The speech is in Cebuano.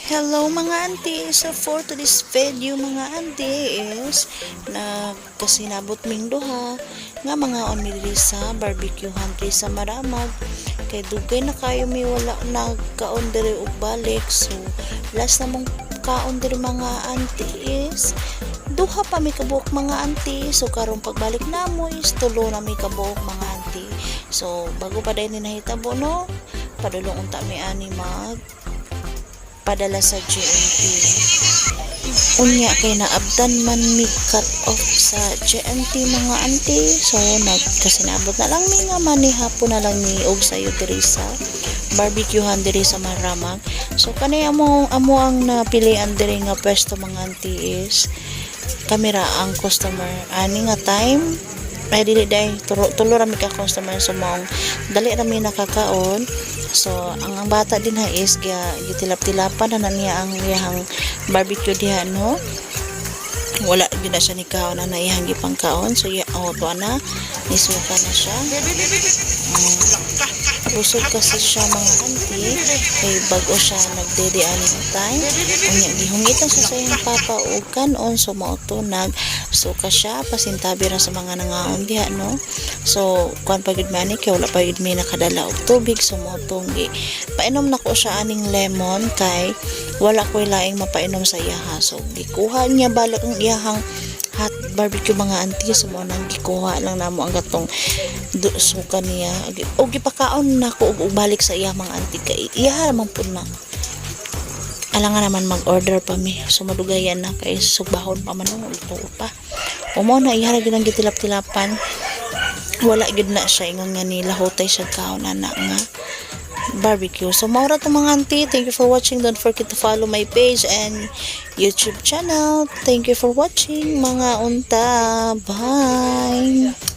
Hello, mga auntie! So for today's video, mga auntie, is nagkasinabot ming duha nga mangaon mi diri sa barbecue diri sa Maramag kay dugay na kayo mi wala nagkaon diri og balik. So last na mong kaon diri, mga auntie, is duha pa mi kabuok, mga auntie. So karon pagbalik namo is tulo na mi kabuok, mga auntie. So bago pa dayon ni nahitabo, no, padulong unta mi ani mag padala sa J&T. Unya kay naabtan man mi cut off sa J&T, mga auntie. So nagkasinabot na lang mi nga manihapon na lang mi og sayo diri sa barbecuehan diri sa Maramag. So kani amo amo ang napilian diri nga pwesto, mga auntie, is kami ra ang customer ani nga time, ay dili day, tulo, tulo ra mi ka customer. So maong dali ra mi nakakaon. So ang bata din ha is gitilap-tilapan na niya ang iyang barbecue diha, no. Wala gyud na siya ni kaon na iyang gipangkaon. So iya, oh, to na nisuka na siya. Busog kasi siya, mga auntie, kay bago siya nagdede ani nga time. Unya gihungitan siya sa iyang papa og kanon, so mao to nagsuka siya. Pasintabi ra sa mga nangaon diha, no. So kuan pa gyud man kay wala pa gyud mi nakadala og tubig, so mao tong gi painom nako siya aning lemon kay wala ko'y laing mapainom sa iyaha. So gikuha niya balik ang iyahang hot barbecue, mga auntie. So mao nang gikuha lang namo ang gatong suka niya o gipakaon nako og balik sa iya, mga auntie, kay iya man pud na. Alangan naman mag-order pa mi, so madugayan na kay sugbahon pa man, luto pa. O mao na iya ra gyud ang gitilap-tilapan. Wala gyud na siya ingon nga ni lahutay siya kaon ana nga barbecue. So mao ra to, mga auntie. Thank you for watching. Don't forget to follow my page and YouTube channel. Thank you for watching, mga unta. Bye.